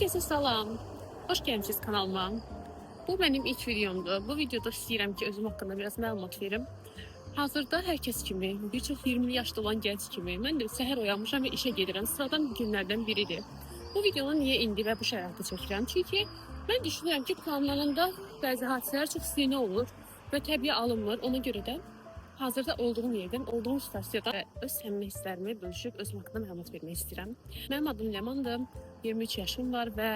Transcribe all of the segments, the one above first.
Herkese salam. Hoş gelmişsiniz kanalıma. Bu benim ilk videomdur. Bu videoda istəyirəm ki, özüm haqqında biraz məlumat verim. Hazırda hər kəs kimi, bir çox 20 yaşda olan gənc kimi, mən də səhər oyanmışam və işə gedirəm. Sıradan günlərdən biridir. Bu videonu niyə indi və bu şəraitdə çəkirəm? Çünki mən düşünürəm ki, planlananda bəzi hadisələr çox suni olur və təbii alınmır. Ona görə də hazırda olduğum yerdən, olduğum situasiyada öz səmimi hisslərimi bölüşüb özüm haqqında məlumat vermək istəyirəm. Mənim adım Ləmandır. 23 yaşım var və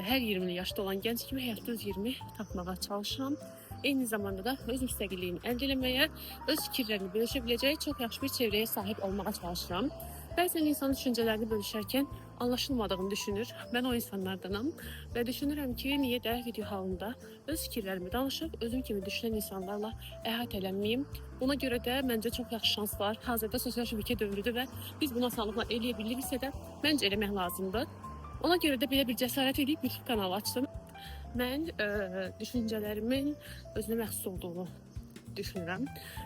hər 20 yaşda olan gənc kimi həyatda öz yerimi tapmağa çalışıram. Eyni zamanda da öz müstəqilliyimi əldə eləməyə, öz fikirlərimi bölüşə biləcəyi çox yaxşı bir çevrəyə sahib olmağa çalışıram. Bəzən insan düşüncələrini bölüşərkən anlaşılmadığını düşünür. Mən o insanlardanam və düşünürəm ki, niyə də video halında öz fikirlərimi danışıb özüm kimi düşünən insanlarla əhatələnməyim. Buna görə də məncə çox yaxşı şans var. Hazırda sosial şəbəkə dövrüdür və biz bunu asanlıqla eləyə biliriksə də məncə eləmək lazımdır. Ona görə də belə bir cəsarət edib YouTube kanalı açdım. Mən düşüncələrimin özünə məxsus olduğunu düşünürəm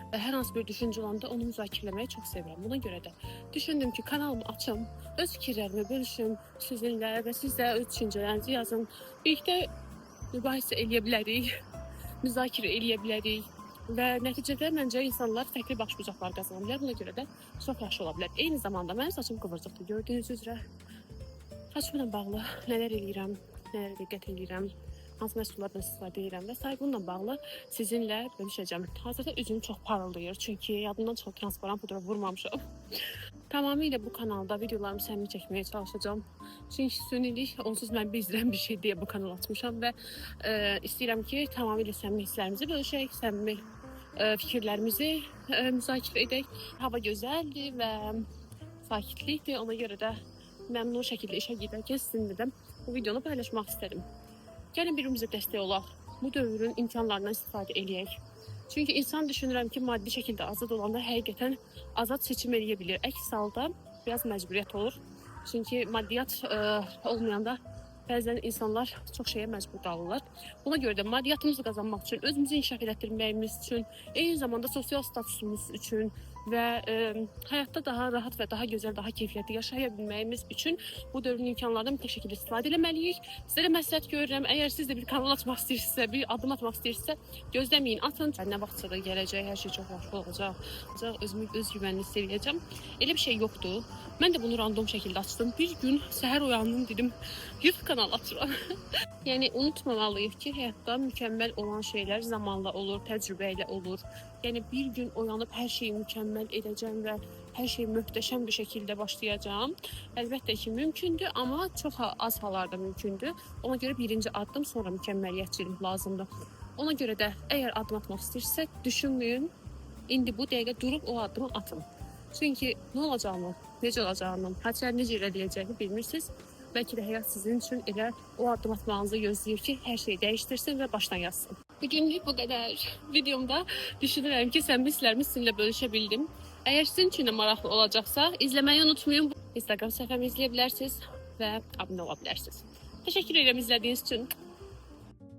və hər hansı bir düşüncə olanda onu müzakirə eləməyi çox sevirəm. Buna görə də düşündüm ki, kanalımı açım, öz fikirlərimi bölüşüm sizinlə və siz də öz düşüncələrinizi yazın. Birlikdə mübahisə eləyə bilərik, müzakirə eləyə bilərik və nəticədə məncə insanlar fərqli başbucaqlar qazana bilər. Buna görə də çox yaxşı ola bilər. Eyni zamanda mənim saçım qıvırcıqdır, gördüyünüz üzrə. Saçımla bağlı nələr eləyirəm, nələrə diqqət eləyirəm, hansı məhsullardan istifadə edirəm və sair bununla bağlı sizinlə bölüşəcəm. Hazırda üzüm çox parıldayır, çünki yadımdan çıxıb transparan pudra vurmamışam. Tamamilə bu kanalda videolarımı səmimi çəkməyə çalışacağam. Çünki sünilik onsuz mən bezdirən bir şey deyə bu kanalı açmışam və istəyirəm ki, tamamilə səmimi hisslərimizi bölüşək, səmimi fikirlərimizi müzakirə edək. Hava gözəldir və sakitlikdir. Ona görə də məmnun şəkildə işə gedərkən sizinlə də bu videonu paylaşmaq istədim. Gəlin bir-birimizə dəstək olaq. Bu dövrün imkanlarından istifadə eləyək. Çünki insan düşünürəm ki, maddi şəkildə azad olanda həqiqətən azad seçim eləyə bilir. Əks halda biraz məcburiyyət olur. Çünki maddiyyat olmayanda bəzən insanlar çox şeyə məcbur qalırlar. Buna görə də maddiyyatımızı qazanmaq üçün, özümüzü inkişaf elətdirməyimiz üçün, eyni zamanda sosial statusumuz üçün və həyatda daha rahat və daha gözəl, daha keyfiyyətli yaşaya bilməyimiz üçün bu dövrün imkanlarından mütləq şəkildə istifadə eləməliyik. Sizə də məsləhət görürəm. Əgər siz də bir kanal açmaq istəyirsinizsə, bir addım atmaq istəyirsinizsə, gözləməyin, atın. Nə vaxtsa da gələcək, hər şey çox yaxşı olacaq. Özümü özgüvənli hiss eləyəcəm. Elə bir şey yoxdur. Mən də bunu random şəkildə açdım. Bir gün səhər oyandım, dedim, YouTube kanalı açıram. Yəni unutmamalıyıq ki, həyatda mükəmməl olan şeylər zamanla olur, təcrübə ilə olur. Yəni bir gün oyanıb hər şeyi mükəmməl edəcəm və hər şey möhtəşəm bir şəkildə başlayacağam. Əlbəttə ki, mümkündür, amma çox az hallarda mümkündür. Ona görə birinci addım, sonra mükəmməliyyətçilik lazımdır. Ona görə də əgər addım atmaq istəyirsinizsə, düşünməyin. İndi bu dəqiqə durub o addımı atın. Çünki nə olacağını, necə olacağını, hadisələr necə irəliləyəcəyini bilmirsiniz. Bəlkə də həyat sizin üçün elə o addım atmağınızı gözləyir ki, hər şeyi dəyişdirsin və başdan yazsın. Bugünlük bu qədər. Videomda düşünürəm ki, səmimi hisslərimi sizinlə bölüşə bildim. Əgər sizin üçün də maraqlı olacaqsa, izləməyi unutmayın. Instagram səhifəmi izləyə bilərsiniz və abunə ola bilərsiniz. Təşəkkür edirəm izlədiyiniz üçün.